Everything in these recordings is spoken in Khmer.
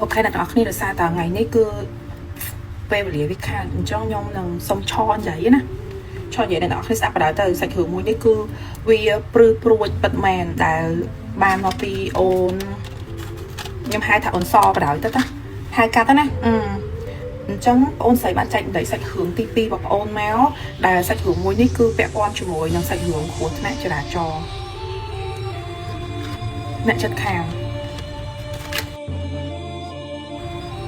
OK អ្នកទាំងអស់គ្នាដោយសារតែថ្ងៃនេះគឺពេលវេលាវាខាតអញ្ចឹងខ្ញុំនឹងសុំឆនិយាយណាឆនិយាយអ្នកទាំងអស់គ្នាស្ដាប់បណ្ដោយទៅសាច់រឿងមួយនេះគឺវាព្រឺព្រួចពិតមែនដែលបានមកពីអូនខ្ញុំហៅថាអូនសបណ្ដោយទៅតាហៅកាត់ទៅណាអឺអញ្ចឹងបងអូនស្រីបានចែករំលែកសាច់រឿងទី2របស់បងអូនមកដែលសាច់រឿងមួយនេះគឺពាក់ព័ន្ធជាមួយនឹងសាច់រឿងគ្រោះថ្នាក់ចរាចរណ៍អ្នកចិត្តខាង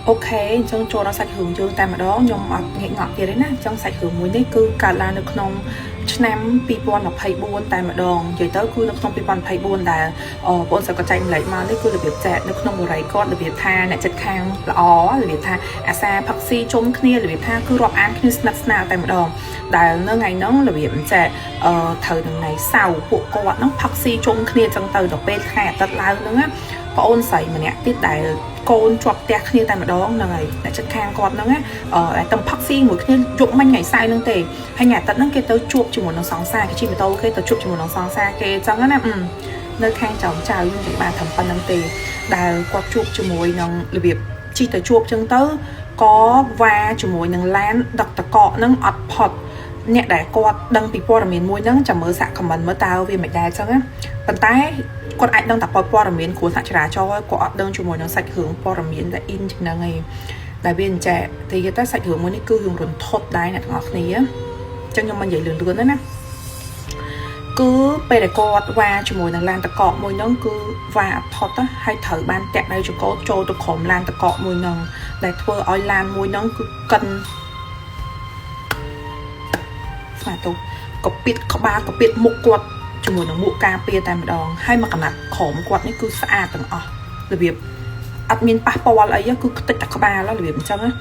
OK អញ្ចឹងចូលដល់សាច់រឿងយើងតែម្ដងខ្ញុំអត់ងាកងក់ទៀតទេណាអញ្ចឹងសាច់រឿងមួយនេះគឺកើតឡើងនៅក្នុងឆ្នាំ2024តែម្ដងនិយាយទៅគឺនៅក្នុង2024ដែលបងស្រីក៏ចែកម្លែកមកនេះគឺរបៀបចែកនៅក្នុងបុរីគាត់របៀបថាអ្នកចិត្តខាងល្អរបៀបថាអាសាផឹកស៊ីជុំគ្នារបៀបថាគឺរាប់អានគ្នាស្និទ្ធស្នាលតែម្ដងដែលនៅថ្ងៃហ្នឹងរបៀបចែកអឺត្រូវនឹងថ្ងៃសៅរ៍ពួកគាត់ហ្នឹងផឹកស៊ីជុំគ្នាអញ្ចឹងទៅដល់ពេលថ្ងៃអាទិត្យឡើងហ្នឹងណាប្អូនស្រីម្នាក់ទៀតដែលកូនជាប់ផ្ទះគ្នាតែម្ដងហ្នឹងហើយអ្នកចិត្តខាងគាត់ហ្នឹងណាអឺតែតំផឹកស៊ីមួយគ្នាយប់មិញថ្ងៃសៅរ៍ហ្នឹងទេហើយថ្ងៃអាទិត្យហ្នឹងគេទៅជួបជាមួយនឹងសង្សារគេជិះម៉ូតូគេទៅជួបជាមួយនឹងសង្សារគេអញ្ចឹងណានៅខាងចោមចៅខ្ញុំនិយាយបានត្រឹមប៉ុណ្្នឹងទេដែលគាត់ជួបជាមួយនឹងរបៀបជិះទៅជួបអញ្ចឹងទៅក៏វ៉ាជាមួយនឹងឡានដឹកតកកហ្នឹងអត់ផុតអ្នកដែលគាត់ដឹងពីព័ត៌មានមួយហ្នឹងចាំមើលសាក់ខមមិនមើលតើវាមិនដែរអញ្ចឹងណាប៉ុន្តែគាត់អាចដឹងតែព័ត៌មានគ្រោះថ្នាក់ចរាចរណ៍គាត់អត់ដឹងជាមួយនឹងសាច់រឿងព័ត៌មានដែលអ៊ីនជាងហ្នឹងឯងដែលវាអញ្ចេះតែយទៅសាច់រឿងមួយនេះគឺរឿងរន្ធត់ដែរអ្នកទាំងអស់គ្នាអញ្ចឹងខ្ញុំមិននិយាយលឿនលឿនទេណាគឺពេលដែលគាត់វ៉ាជាមួយនឹងឡានតកកមួយហ្នឹងគឺវ៉ាអត់ផុតហើយត្រូវបានតាក់ដៃចង្កូតចូលទៅក្រុមឡានតកកមួយហ្នឹងដែលធ្វើឲ្យឡានមួយហ្នឹងគឺកិនស្មាតុកពៀតក្បាលកពៀតមុខគាត់ជាមួយនឹងមួកការពារតែម្ដងហើយមកកណាត់ក្រមគាត់នេះគឺស្អាតទាំងអស់របៀបអត់មានប៉ះពាល់អីគឺខ្ទេចតែក្បាលរបៀបអញ្ចឹងណា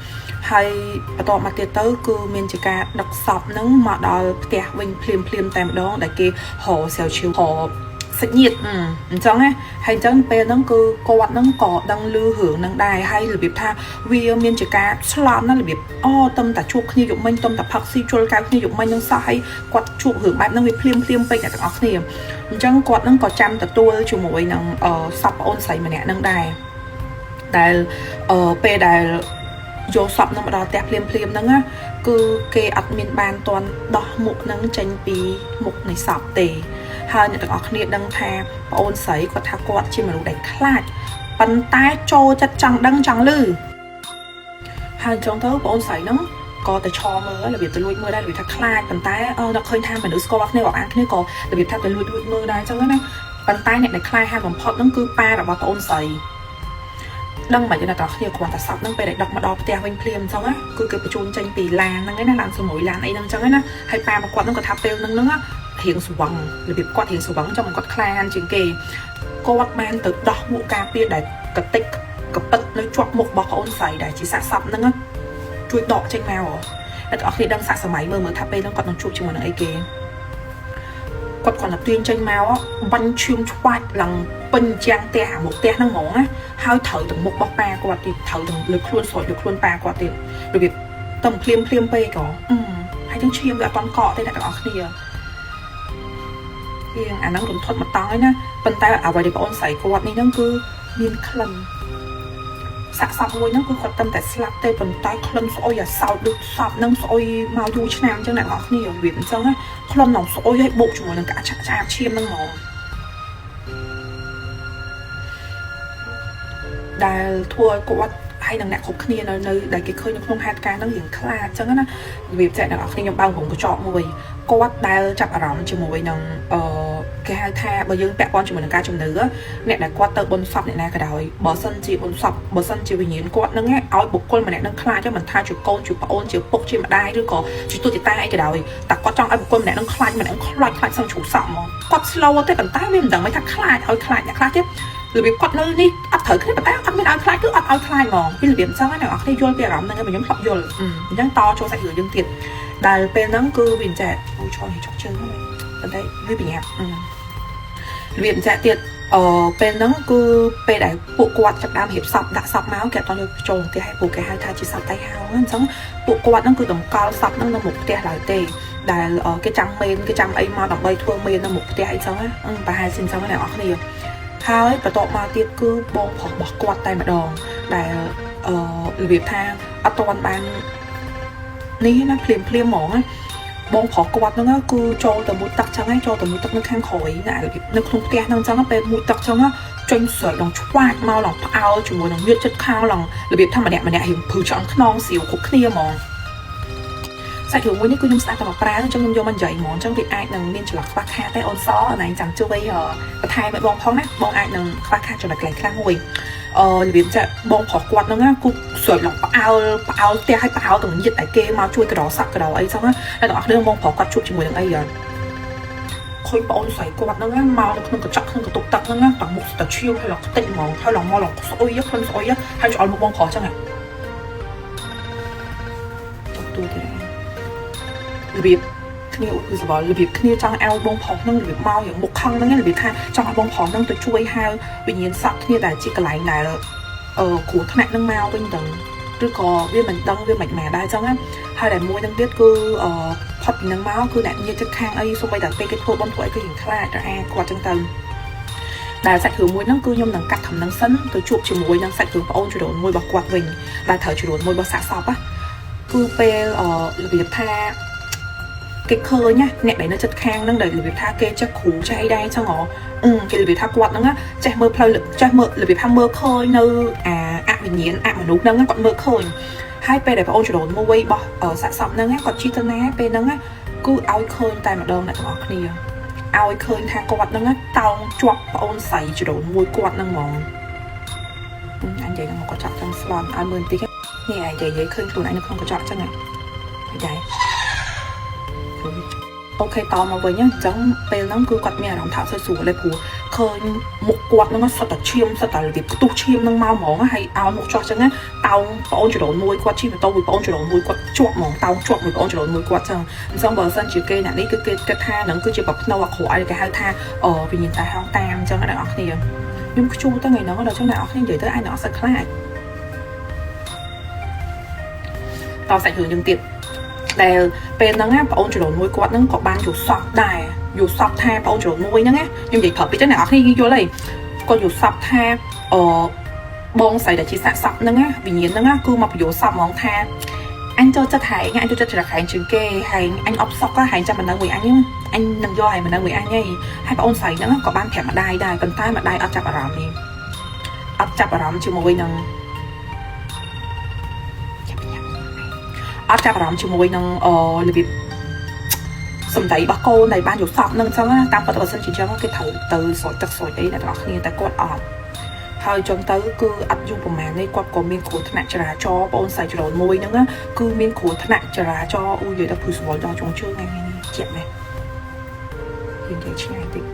ហើយបន្ទាប់មកទៀតទៅគឺមានជាការដឹកសពហ្នឹងមកដល់ផ្ទះវិញភ្លាមភ្លាមតែម្ដងដែលគេរស្រាវជ្រាវរសាច់ញាតិអញ្ចឹងណាហើយអញ្ចឹងពេលហ្នឹងគឺគាត់ហ្នឹងក៏ដឹងឮរឿងហ្នឹងដែរហើយរបៀបថាវាមានជាការឆ្លន់ណារបៀបអូតំតែជួបគ្នាយប់មិញតំតែផឹកស៊ីជុលកៅគ្នាយប់មិញហ្នឹងសោះហើយគាត់ជួបរឿងបែបហ្នឹងវាភ្លាមភ្លាមពេកអ្នកទាំងអស់គ្នាអញ្ចឹងគាត់ហ្នឹងក៏ចាំទទួលជាមួយនឹងសពប្អូនស្រីម្នាក់ហ្នឹងដែរដែលពេលដែលយកសពនឹងមកដល់ផ្ទះភ្លាមភ្លាមហ្នឹងណាគឺគេអត់មានបានតន់ដោះមុខហ្នឹងចេញពីមុខនៃសពទេហើយអ្នកទាំងអស់គ្នាដឹងថាប្អូនស្រីគាត់ថាគាត់ជាមនុស្សដែលខ្លាចប៉ុន្តែចូលចិត្តចង់ដឹងចង់ឮហើយអញ្ចឹងទៅប្អូនស្រីហ្នឹងក៏ទៅឆមើលរបៀបទៅលួចមើលដែររបៀបថាខ្លាចប៉ុន្តែដល់ឃើញថាមនុស្សស្គាល់គ្នារាប់អានគ្នាក៏របៀបថាទៅលួចលួចមើលដែរអញ្ចឹងណាប៉ុន្តែអ្នកដែលខ្លាចហានបំផុតហ្នឹងគឺប៉ារបស់ប្អូនស្រីដឹងមិនអ្នកទាំងគ្នាគ្រាន់តែសពហ្នឹងពេលដែលដឹកមកដល់ផ្ទះវិញភ្លាមអញ្ចឹងណាគឺគេបញ្ជូនចេញពីឡានហ្នឹងឯណាឡានសមួយឡានអីហ្នឹងអញ្ចឹងណាហើយប៉ារបស់គាត់ហ្នឹងក៏ថាពេលហ្នឹងហ្នឹងរៀងស្វឹងរបៀបគាត់រៀងស្វឹងចង់គាត់ខ្លាហានជាងគេគាត់បានទៅដោះមួកការពារដែលកតិចកពិតនៅជាប់មុខរបស់ប្អូនស្រីដែលជាសាកសពហ្នឹងជួយដកចេញមកអ្នកទាំងអស់គ្នាដឹងសាកសម័យមើលមើលថាពេលហ្នឹងគាត់នឹងជួបជាមួយនឹងអីគេគាត់គាត់តែទាញចេញមកបាញ់ឈាមឆ្វាច់ឡើងពេញជាងផ្ទះអាមុខផ្ទះហ្នឹងហ្មងណាហើយត្រូវទាំងមុខរបស់ប៉ាគាត់ទៀតត្រូវទាំងលើខ្លួនស្រោចលើខ្លួនប៉ាគាត់ទៀតរបៀបតំភ្លាមភ្លាមពេកក៏ហើយទាំងឈាមវាអត់តន់កកទេអ្នកទាំងអស់គ្នារៀងអាហ្នឹងរន្ធត់មកតង់ហើយណាប៉ុន្តែអ្វីដែលបងអូនស្រីគាត់នេះហ្នឹងគឺមានក្លិនសាក់សពមួយហ្នឹងគឺគាត់តែតែស្លាប់ទេប៉ុន្តែក្លិនស្អុយអាសោតដូចសពហ្នឹងស្អុយមកយូរឆ្នាំអញ្ចឹងអ្នកនរគ្នារបៀបអញ្ចឹងណាក្លិននឹងស្អុយហើយបុកជាមួយនឹងកាក់ឆាក់ឆាបឈាមហ្នឹងហ្មងដែលធ្វើឲ្យគាត់ហើយនឹងអ្នកគ្រប់គ្នានៅនៅដែលគេឃើញនៅក្នុងហេតុការណ៍ហ្នឹងរៀងខ្លាចអញ្ចឹងណារបៀបចែកអ្នកនរគ្នាខ្ញុំបើកវងកញ្ចក់មួយគាត់ដែលចាប់អារម្មណ៍ជាមួយនឹងអឺគេហៅថាបើយើងពាក់ព័ន្ធជាមួយនឹងការជំនឿអ្នកដែលគាត់ទៅបុណ្យសពអ្នកណាក៏ដោយបើសិនជាបុណ្យសពបើសិនជាវិញ្ញាណគាត់ហ្នឹងឲ្យបុគ្គលម្នាក់ហ្នឹងខ្លាចមិនថាជាកូនជាប្អូនជាពុកជាម្ដាយឬក៏ជាទូជាតាអីក៏ដោយតែគាត់ចង់ឲ្យបុគ្គលម្នាក់ហ្នឹងខ្លាចម្នាក់ហ្នឹងខ្លាចខ្លាចសឹងជ្រុះសក់ហ្មងគាត់ slow ទេប៉ុន្តែវាមិនដឹងមិនថាខ្លាចឲ្យខ្លាចអ្នកខ្លះទៀតរបៀបគាត់នៅនេះអត់ត្រូវគ្នាប៉ុន្តែអត់មានឲ្យខ្លាចគឺអត់ឲ្យខ្លាចហ្មងពីរបៀបអញ្ចឹងណាអ្នកនរគ្នាយល់ពីអារម្មណ៍ហ្នឹងឯងខ្ញុំធ្លាប់យល់អញ្ចឹងតចូលសាច់រឿងយើងទៀតដែលពេលហ្នឹងគឺវាអញ្ចឹងអូឆនេះចុកជើងហ្នឹងប៉ុន្តែវាប្រញាប់របៀបអញ្ចឹងទៀតអឺពេលហ្នឹងគឺពេលដែលពួកគាត់ចាប់ដើមរៀបសពដាក់សពមកគេអត់យកចូលផ្ទះឲ្យពួកគេហៅថាជាសពតៃហោអញ្ចឹងពួកគាត់ហ្នឹងគឺតម្កល់សពហ្នឹងនៅមុខផ្ទះឡើយទេដែលគេចាំមេនគេចាំអីមកដើម្បីធ្វើមេននៅមុខផ្ទះអីចឹងណាប្រហែលជាអញ្ចឹងអ្នកនរគ្នាហើយបន្ទាប់មកទៀតគឺបងប្រុសរបស់គាត់តែម្ដង ដែលអឺរបៀបថាអត់ទាន់បាននេះណាភ្លាមភ្លាមហ្មងណាបងប្រុសគាត់ហ្នឹងគឺចូលទៅមួយទឹកចឹងហើយចូលទៅមួយទឹកនៅខាងក្រោយណារបៀបនៅក្នុងផ្ទះហ្នឹងចឹងពេលមួយទឹកចឹងចេញស្រែកឡើងឆ្វាចមកឡើងផ្អើលជាមួយនឹងញាតិចិត្តខាងឡើងរបៀបថាម្នាក់ម្នាក់រៀងព្រឺឆ្អឹងខ្នងសៀវគ្រប់គ្នាហ្មងសាច់រឿងមួយនេះគឺខ្ញុំស្ដាប់តែមកប្រើអញ្ចឹងខ្ញុំយកមកនិយាយហ្មងអញ្ចឹងវាអាចនឹងមានចន្លោះខ្វះខាតតែអូនសអនឯងចាំជួយបន្ថែមឲ្យបងផងណាបងអាចនឹងខ្វះខាតចំណុចកន្លែងខ្លះមួយអឺរបៀបចាបងប្រុសគាត់ហ្នឹងណាគឺស្រែកឡើងផ្អើលផ្អើលផ្ទះឲ្យផ្អើលទាំងញាតិតែគេមកជួយកដោសក់កដោអីចឹងណាហើយទាំងអស់គ្នាបងប្រុសគាត់ជួបជាមួយនឹងអីហ៎ឃើញប្អូនស្រីគាត់ហ្នឹងណាមកនៅក្នុងកញ្ចក់ក្នុងកន្ទប់ទឹកហ្នឹងណាទាំងមុខស្ទើឈាមហើយឡើងខ្ទេចហ្មងហើយឡើងមកឡើងស្អុយខ្លួនស្អុយហើយឆ្អល់មុខបងប្រុសចឹងហ៎ទូទៀតរបៀបគ្នាគឺសបល់របៀបគ្នាចង់ឲ្យបងប្រុសហ្នឹងរបៀបមកយ៉ាងមុខខឹងហ្នឹងរបៀបថាចង់ឲ្យបងប្រុសហ្នឹងទៅជួយហៅវិញ្ញាណសក់គ្នាដែលជាកន្លែងដែលអឺគ្រោះថ្នាក់ហ្នឹងមកវិញទៅឬក៏វាមិនដឹងវាមិនម៉ាដែរចឹងណាហើយតែមួយហ្នឹងទៀតគឺអឺផុតពីហ្នឹងមកគឺអ្នកញាតិចិត្តខាងអីសូម្បីតែពេលគេធ្វើបុណ្យធ្វើអីគឺរៀងខ្លាចរអាគាត់ចឹងទៅដែលសាច់រឿងមួយហ្នឹងគឺខ្ញុំនឹងកាត់ធំនឹងសិនទៅជួបជាមួយនឹងសាច់រឿងប្អូនជីដូនមួយរបស់គាត់វិញដែលត្រូវជីដូនមួយរបស់សាកសពណាគឺពេលអឺរបៀបថាគេឃើញណាអ្នកដែលនៅចិត្តខាងហ្នឹងដែលរបៀបថាគេចេះគ្រូចេះអីដែរចឹងហ៎អឺគេរបៀបថាគាត់ហ្នឹងចេះមើលផ្លូវចេះមើលរបៀបថាមើលឃើញនៅអាអវិញ្ញាណអមនុស្សហ្នឹងគាត់មើលឃើញហើយពេលដែលប្អូនជីដូនមួយរបស់សាកសពហ្នឹងគាត់ជិះទៅណាពេលហ្នឹងគឺឲ្យឃើញតែម្ដងអ្នកទាំងអស់គ្នាឲ្យឃើញថាគាត់ហ្នឹងតោងជាប់ប្អូនស្រីជីដូនមួយគាត់ហ្នឹងហ្មងអញនិយាយហ្នឹងមកគាត់ចាប់ចឹងស្លន់ឲ្យមើលបន្តិចនេះឯងនិយាយឃើញខ្លួនឯងនៅក្នុងកញ្ចក់ចឹងហ៎ដែរ OK តមកវិញអញ្ចឹងពេលហ្នឹងគឺគាត់មានអារម្មណ៍ថាអត់សូវស្រួលទេព្រោះឃើញមុខគាត់ហ្នឹងសុទ្ធតែឈាមសុទ្ធតែរបៀបខ្ទុះឈាមហ្នឹងមកហ្មងហើយឲ្យមុខចោះចឹងណាតោងប្អូនចរូនមួយគាត់ជិះម៉ូតូមួយប្អូនចរូនមួយគាត់ជាប់ហ្មងតោងជាប់មួយប្អូនចរូនមួយគាត់ចឹងអញ្ចឹងបើសិនជាគេអ្នកនេះគឺគេគិតថាហ្នឹងគឺជាប្រផ្នូវអាក្រក់ឲ្យគេហៅថាអវិញ្ញាណតែហោងតាមអញ្ចឹងអ្នកនរគ្នាខ្ញុំខ្ជួទៅថ្ងៃហ្នឹងដល់ចឹងអ្នកនរគ្នានិយាយទៅអាចនឹងអត់សូវខ្លាចតសាច់រឿងយើងទៀតដែលពេលហ្នឹងណាប្អូនចរូនមួយគាត់ហ្នឹងក៏បានយល់សពដែរយល់សពថាប្អូនចរូនមួយហ្នឹងណាខ្ញុំនិយាយប្រាប់ពីចឹងអ្នកនរគ្នាយល់ហើយគាត់យល់សពថាអឺបងស្រីដែលជាសាកសពហ្នឹងណាវិញ្ញាណហ្នឹងណាគឺមកបញ្យល់សពហ្មងថាអញចូលចិត្តហែងអញចូលចិត្តច្រកហែងជាងគេហែងអញអបសក់ហែងចាំមិននៅមួយអញអញនឹងយកហែងមិននៅមួយអញហីហើយប្អូនស្រីហ្នឹងក៏បានប្រាប់ម្ដាយដែរប៉ុន្តែម្ដាយអត់ចាប់អារម្មណ៍នេះអត់ចាប់អារម្មណ៍ជាមួយនឹងអត់ចាប់អារម្មណ៍ជាមួយនឹងអរបៀបសម្ដីរបស់កូនដែលបានយល់សពនឹងអញ្ចឹងណាតាមពិតបើសិនជាអញ្ចឹងគេត្រូវទៅស្រោចទឹកស្រោចអីអ្នកទាំងអស់គ្នាតែគាត់អត់ហើយចុងទៅគឺអត់យូរប្រហែលនេះគាត់ក៏មានគ្រោះថ្នាក់ចរាចរណ៍បងអូនស្រីចរូនមួយហ្នឹងណាគឺមានគ្រោះថ្នាក់ចរាចរណ៍អូយនិយាយដល់ព្រឺស្វល់ដល់ចុងជើងថ្ងៃនេះជាក់មែននិយាយឆ្ងាយតិច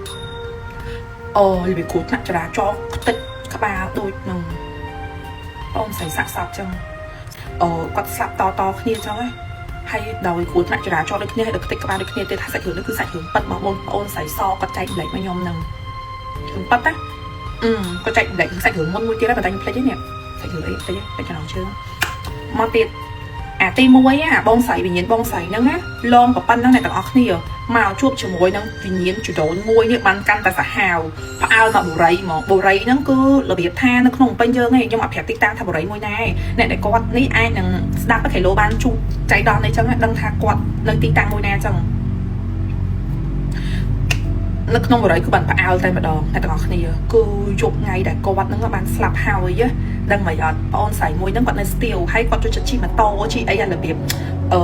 អូរបៀបគ្រោះថ្នាក់ចរាចរណ៍ខ្ទេចក្បាលដូចនឹងបងស្រីសាក់សពចឹងអឺគាត់ស្លាប់តតគ្នាចឹងណាហើយដោយគ្រោះថ្នាក់ចរាចរណ៍ដូចគ្នាហើយដោយខ្ទេចក្បាលដូចគ្នាទៀតថាសាច់រឿងនេះគឺសាច់រឿងប៉ិតរបស់បងប្អូនស្រីសគាត់ចែកម្លែកមកខ្ញុំហ្នឹងរឿងប៉ិតណាអឺគាត់ចែកម្លែកសាច់រឿងមុនមួយទៀតហើយប៉ុន្តែខ្ញុំភ្លេចទេនេះសាច់រឿងអីភ្លេចភ្លេចចំណងជើងមកទៀតអាទី1អាបងស្រីវិញ្ញាណបងស្រីហ្នឹងណាលងប្រប៉ិនហ្នឹងអ្នកទាំងអស់គ្នាមកជួបជាមួយនឹងវិញ្ញាណចដូនមួយនេះបានកាន់តែសាហាវផ្អើលមកបុរីហ្មងបុរីហ្នឹងគឺរបៀបថានៅក្នុងពេញយើងឯងខ្ញុំអត់ប្រាប់ទីតាំងថាបុរីមួយណាឯងអ្នកដែលគាត់នេះអាចនឹងស្ដាប់ទៅគីឡូបានជួបចៃដន្យអីចឹងដឹងថាគាត់នៅទីតាំងមួយណាចឹងនៅក្នុងបុរីគឺបានផ្អើលតែម្ដងអ្នកទាំងអស់គ្នាគឺយប់ថ្ងៃដែលគាត់ហ្នឹងបានស្លាប់ហើយដឹងមិនអត់បងអូនស្រីមួយហ្នឹងគាត់នៅស្ទៀវហើយគាត់ចូលចិត្តជិះម៉ូតូជិះអីអារបៀបអឺ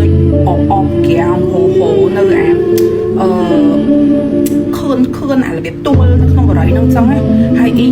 ដូចអមអមហ្គាងហូហូនៅអាអឺខឿនខឿនអារបៀបទួលនៅក្នុងបុរីហ្នឹងចឹងណាហើយអ៊ី